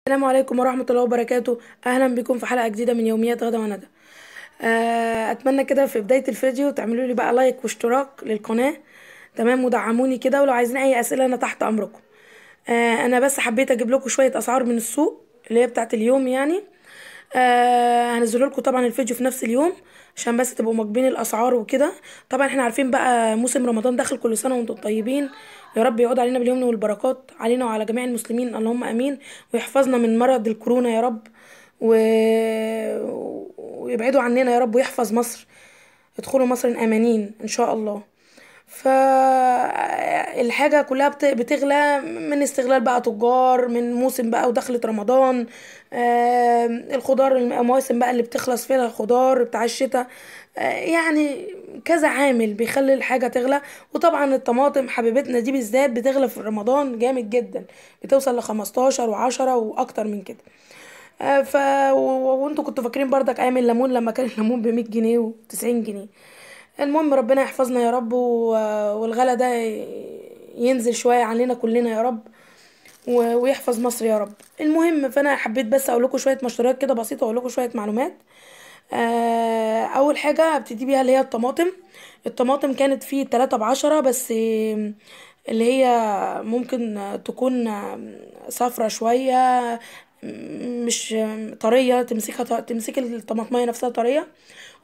السلام عليكم ورحمة الله وبركاته. أهلا بكم في حلقة جديدة من يوميات غدا وندى. أتمنى كده في بداية الفيديو تعملوا لي بقى like واشتراك للقناة، تمام، ودعموني كده، ولو عايزين أي أسئلة أنا تحت أمركم. أنا بس حبيت أجيب لكم شوية أسعار من السوق اللي هي بتاعت اليوم يعني. هنزل لكم طبعا الفيديو في نفس اليوم عشان بس تبقوا مواكبين الاسعار وكده. طبعا احنا عارفين بقى موسم رمضان داخل، كل سنة وانتم طيبين، يا رب يعود علينا باليمن والبركات، علينا وعلى جميع المسلمين، اللهم امين، ويحفظنا من مرض الكورونا يا رب، ويبعدوا عننا يا رب، ويحفظ مصر، ادخلوا مصر امانين ان شاء الله. فالحاجة كلها بتغلى من استغلال بقى تجار، من موسم بقى ودخلة رمضان، الخضار، المواسم بقى اللي بتخلص فيها الخضار بتاع الشتاء، يعني كذا عامل بيخلي الحاجة تغلى. وطبعا الطماطم حبيبتنا دي بالذات بتغلى في رمضان جامد جدا، بتوصل ل15 و10 واكتر من كده. ف وانتوا كنتوا فاكرين بردك ايام الليمون لما كان الليمون ب100 جنيه و90 جنيه. المهم ربنا يحفظنا يا رب، والغلا ده ينزل شوية علينا كلنا يا رب، ويحفظ مصر يا رب. المهم فانا حبيت بس اقول لكم شوية مشتريات كده بسيطة، واقول لكم شوية معلومات. اول حاجة هبتدي بيها اللي هي الطماطم. الطماطم كانت في 3 ب10 بس، اللي هي ممكن تكون صفرة شوية، مش طرية، تمسكها تمسك الطماطمية نفسها طرية.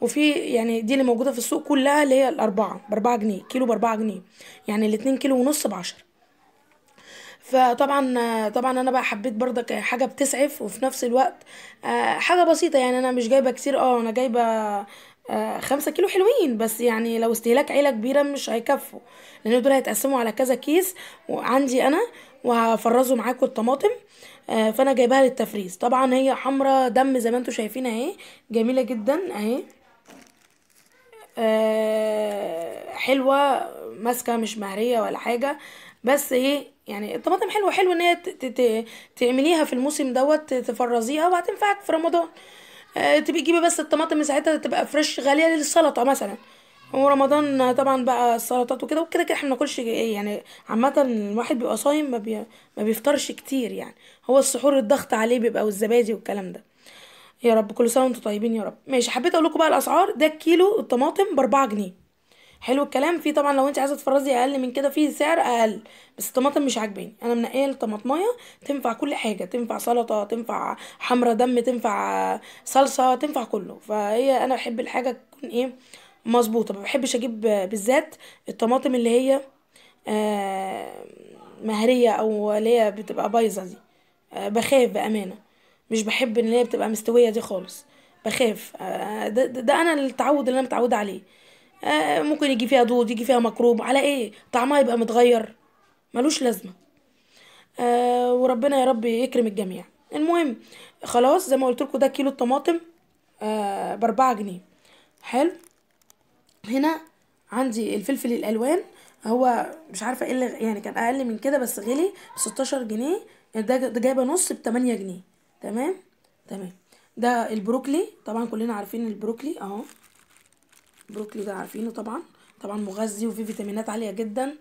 وفي يعني دي اللي موجودة في السوق كلها اللي هي الأربعة ب4 جنيه، كيلو ب4 جنيه، يعني الاتنين كيلو ونص ب10. فطبعا طبعا انا بقى حبيت برضك حاجة بتسعف، وفي نفس الوقت حاجة بسيطة، يعني انا مش جايبة كتير، انا جايبة 5 كيلو حلوين بس، يعني لو استهلاك عيلة كبيرة مش هيكفوا، لان دول هيتقسموا على كذا كيس وعندي انا، وهفرزوا معاكم الطماطم. فانا جايباها للتفريز. طبعا هي حمرا دم زي ما انتم شايفين اهي، جميلة جدا اهي، حلوة ماسكة، مش مهرية ولا حاجة، بس ايه يعني الطماطم حلوة، حلو ان هي تعمليها في الموسم دوت، تفرزيها وهتنفعك في رمضان. تبقي تجيبي بس الطماطم من ساعتها تبقى fresh، غالية للسلطة مثلا، ورمضان طبعا بقى السلطات وكده وكده كده احنا ما بناكلش يعني، عامة الواحد بيبقى صايم ما بيفطرش كتير، يعني هو السحور الضغط عليه بيبقى، والزبادي والكلام ده. يا رب كل سنة وانتم طيبين يا رب. ماشي، حبيت اقول لكم بقى الاسعار. ده الكيلو الطماطم ب4 جنيه، حلو الكلام. في طبعا لو انت عايزه تفرزي اقل من كده في سعر اقل، بس الطماطم مش عاجباني، انا منقيه الطماطميه تنفع كل حاجة، تنفع سلطة، تنفع حمرا دم، تنفع صلصه، تنفع كله. فهي انا بحب الحاجة تكون ايه مظبوطة، ما بحبش اجيب بالذات الطماطم اللي هي مهريه او اللي هي بتبقى بايظة دي، بخاف بامانه، مش بحب ان هي بتبقى مستوية دي خالص، بخاف. ده انا التعود اللي انا متعوده عليه. ممكن يجي فيها دود، يجي فيها ميكروب، على ايه طعمها يبقى متغير، ملوش لازمه. وربنا يا رب يكرم الجميع. المهم خلاص زي ما قلت لكم ده كيلو الطماطم ب4 جنيه، حلو. هنا عندي الفلفل الالوان، هو مش عارفه ايه اللي يعني كان اقل من كده بس غلي ب16 جنيه، ده جايبه نص ب8 جنيه، تمام تمام. ده البروكلي، طبعا كلنا عارفين البروكلي اهو، البروكلي ده عارفينه طبعا، طبعا مغذي وفيه فيتامينات عالية جدا،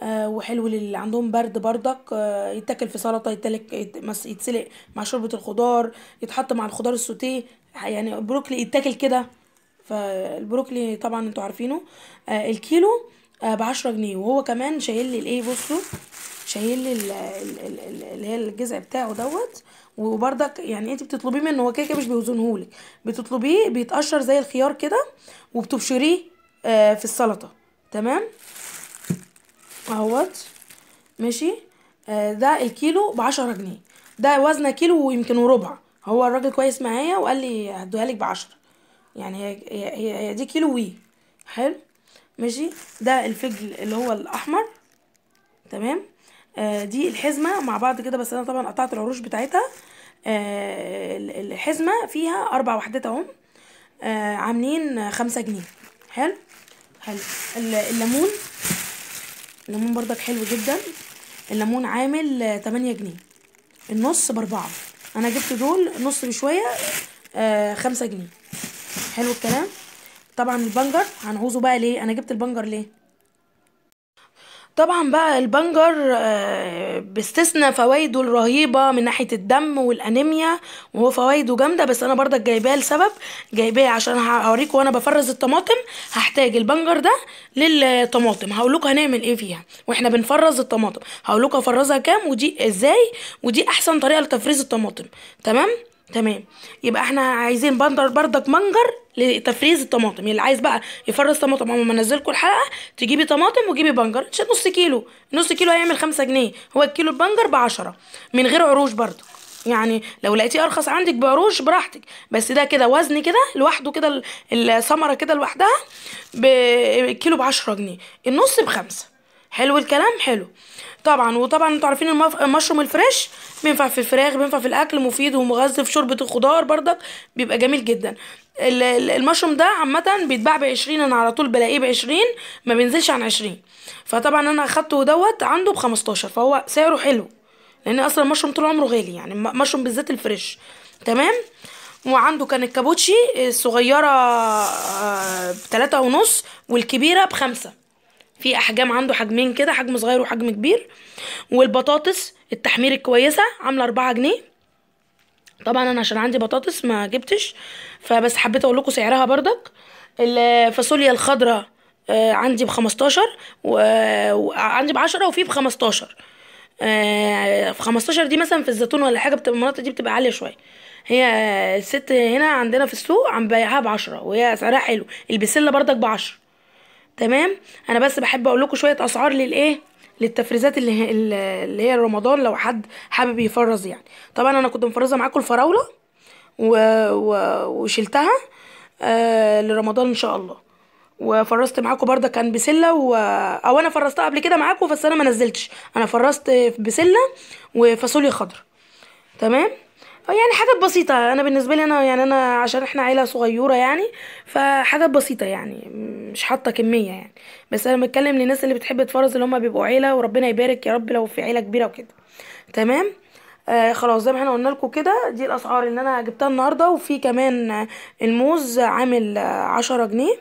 وحلو للي عندهم برد بردك، يتاكل في سلطة، يتسلق مع شوربة الخضار، يتحط مع الخضار السوتيه، يعني البروكلي يتاكل كده. فالبروكلي طبعا انتوا عارفينه. الكيلو ب10 جنيه، وهو كمان شايل لي الايه، بصوا شايل لي اللي هي الجذع بتاعه دوت. وبردك يعني انت بتطلبيه منه، هو كده كده مش بيوزنهولك، بتطلبيه بيتقشر زي الخيار كده، وبتبشريه في السلطة، تمام اهوت ماشي. ده الكيلو ب10 جنيه، ده وزنه كيلو ويمكن وربع، هو الراجل كويس معايا وقال لي هديها لك ب10، يعني هي دي كيلو وي، حلو ماشي. ده الفجل اللي هو الاحمر، تمام. دي الحزمة مع بعض كده، بس انا طبعا قطعت العروش بتاعتها. الحزمة فيها 4 وحدات اهم، عاملين 5 جنيه، حلو حلو. الليمون، الليمون بردك حلو جدا، الليمون عامل 8 جنيه، النص ب4، انا جبت دول نص بشوية 5 جنيه، حلو الكلام. طبعا البنجر هنعوزه بقى ليه، انا جبت البنجر ليه؟ طبعا بقى البنجر باستثناء فوائده الرهيبة من ناحية الدم والانيميا، وهو فوائده جامدة، بس انا برضك جايباه لسبب، جايباه عشان هوريكم وانا بفرز الطماطم. هحتاج البنجر ده للطماطم، هقول لكم هنعمل ايه فيها واحنا بنفرز الطماطم، هقول لكم افرزها كام ودي ازاي، ودي احسن طريقه لتفريز الطماطم. تمام تمام. يبقى احنا عايزين بندر بردك منجر لتفريز الطماطم. اللي عايز بقى يفرز طماطم، اول ما انزلكم الحلقة تجيبي طماطم وجيبي بنجر، نص كيلو، نص كيلو هيعمل 5 جنيه، هو الكيلو البنجر ب10 من غير عروش برضك، يعني لو لقيتيه ارخص عندك بعروش براحتك، بس ده كده وزن كده لوحده كده، الثمرة كده لوحدها بكيلو ب10 جنيه، النص ب5. حلو الكلام، حلو. طبعا وطبعا انتوا عارفين المشروم ال fresh بينفع في الفراخ، بينفع في الاكل، مفيد ومغذي، في شوربة الخضار برضك بيبقى جميل جدا. المشروم ده عامة بيتباع ب20، انا على طول بلاقيه ب20، ما بينزلش عن 20، فطبعا انا اخدته دوت عنده ب15، فهو سعره حلو، لان اصلا المشروم طول عمره غالي يعني، مشروم بالذات ال fresh. تمام. وعنده كان الكابوتشي الصغيرة ب3.5 والكبيرة ب5، في احجام عنده، حجمين كده، حجم صغير وحجم كبير. والبطاطس التحمير الكويسة عامله 4 جنيه. طبعا انا عشان عندي بطاطس ما جبتش، فبس حبيت اقول لكم سعرها بردك. الفاصوليا الخضراء عندي ب15، وعندي ب10، وفي ب15. في 15 دي مثلا في الزيتون ولا حاجة، بتبقى المناطق دي بتبقى عالية شوية. هي الست هنا عندنا في السوق عم بيعها ب10 وهي سعرها حلو. البسله بردك ب10. تمام. انا بس بحب اقول لكم شوية اسعار للايه، للتفريزات اللي هي رمضان لو حد حابب يفرز يعني. طبعا انا كنت مفرزه معاكم الفراوله وشلتها لرمضان ان شاء الله، وفرزت معاكم برده كان بسلة او انا فرزتها قبل كده معاكم بس انا ما نزلتش، انا فرزت بسلة وفاصوليا خضراء. تمام. يعني حاجات بسيطة، انا بالنسبة لي انا يعني انا عشان احنا عيله صغيرة يعني، فحاجات بسيطة يعني، مش حاطه كمية يعني، بس انا بتكلم للناس اللي بتحب تفرز، اللي هم بيبقوا عيله، وربنا يبارك يا رب لو في عيله كبيرة وكده. تمام. خلاص زي ما احنا قلنا لكم كده، دي الاسعار اللي انا جبتها النهارده. وفي كمان الموز عامل 10 جنيه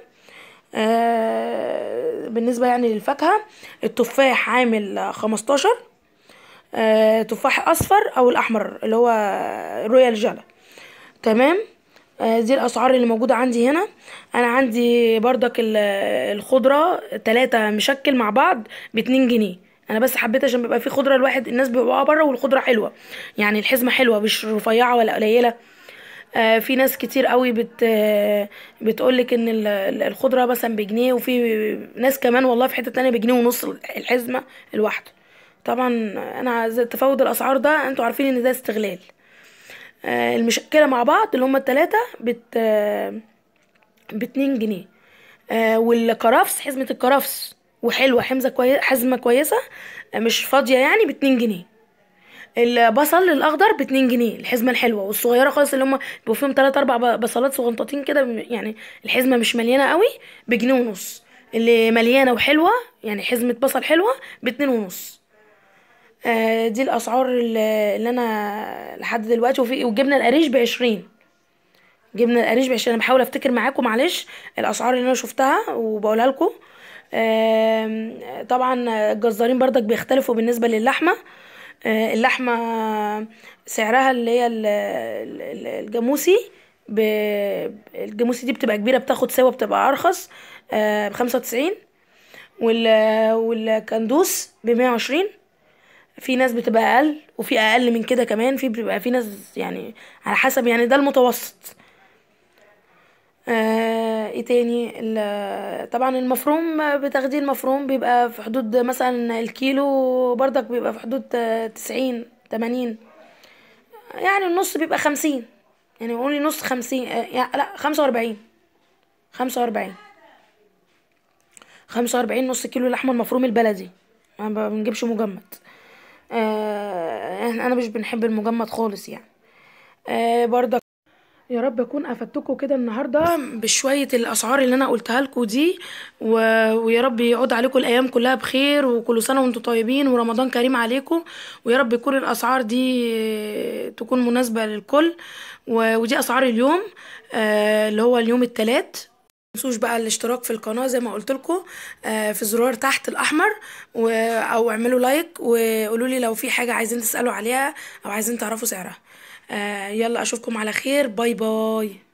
بالنسبة يعني للفاكهه. التفاح عامل 15، تفاح اصفر او الاحمر اللي هو رويال جالا. تمام. دي الاسعار اللي موجودة عندي هنا. انا عندي بردك الخضرة 3 مشكل مع بعض ب2 جنيه. انا بس حبيت عشان بيبقى في خضرة الواحد الناس بيبقوا بره، والخضره حلوة يعني، الحزمة حلوة مش رفيعة ولا قليله. في ناس كتير قوي بتقولك ان الخضرة مثلا بجنيه، وفي ناس كمان والله في حتة تانية بجنيه ونص الحزمة الواحدة. طبعا انا تفاوت الاسعار ده انتوا عارفين ان ده استغلال. المشكلة مع بعض اللي هما التلاتة ب2 جنيه. والكرفس، حزمه الكرفس وحلوه، حزمه كويسة مش فاضية يعني، ب2 جنيه. البصل الاخضر ب2 جنيه الحزمة الحلوة، والصغيرة خالص اللي هم بيبقوا فيهم 3 4 بصلات صغنطاطين كده يعني الحزمة مش مليانة قوي، بجنيه ونص. اللي مليانة وحلوه يعني حزمه بصل حلوة ب2 ونص. دي الاسعار اللي انا لحد دلوقتي. وفي والجبنه القريش ب20، جبنه القريش ب20. انا بحاول افتكر معاكم معلش الاسعار اللي انا شفتها وبقولها لكم. طبعا الجزارين برضك بيختلفوا بالنسبة للحمه. اللحمة سعرها اللي هي الجاموسي، الجاموسي دي بتبقى كبيرة، بتاخد سوا، بتبقى ارخص ب95، والكندوس ب120. في ناس بتبقى اقل، وفي اقل من كده كمان، في بيبقى في ناس يعني على حسب يعني، ده المتوسط. ايه تاني؟ طبعا المفروم بتاخديه، المفروم بيبقى في حدود مثلا الكيلو برضك بيبقى في حدود 90 80، يعني النص بيبقى 50، يعني قولي نص 50، يعني لا 45، 45، 45 نص كيلو لحمه المفروم البلدي، ما بنجيبش مجمد. انا مش بنحب المجمد خالص يعني. برضك يا رب اكون افدتكم كده النهارده بشوية الاسعار اللي انا قلتها لكم دي، ويا رب يعود عليكم الايام كلها بخير، وكل سنة وانتم طيبين، ورمضان كريم عليكم، ويا رب يكون الاسعار دي تكون مناسبة للكل. ودي اسعار اليوم اللي هو اليوم الثلاث. تنسوش بقى الاشتراك في القناة زي ما قلت لكم في زرار تحت الاحمر، او اعملوا like وقولوا لي لو في حاجة عايزين تسالوا عليها او عايزين تعرفوا سعرها. يلا اشوفكم على خير، bye bye.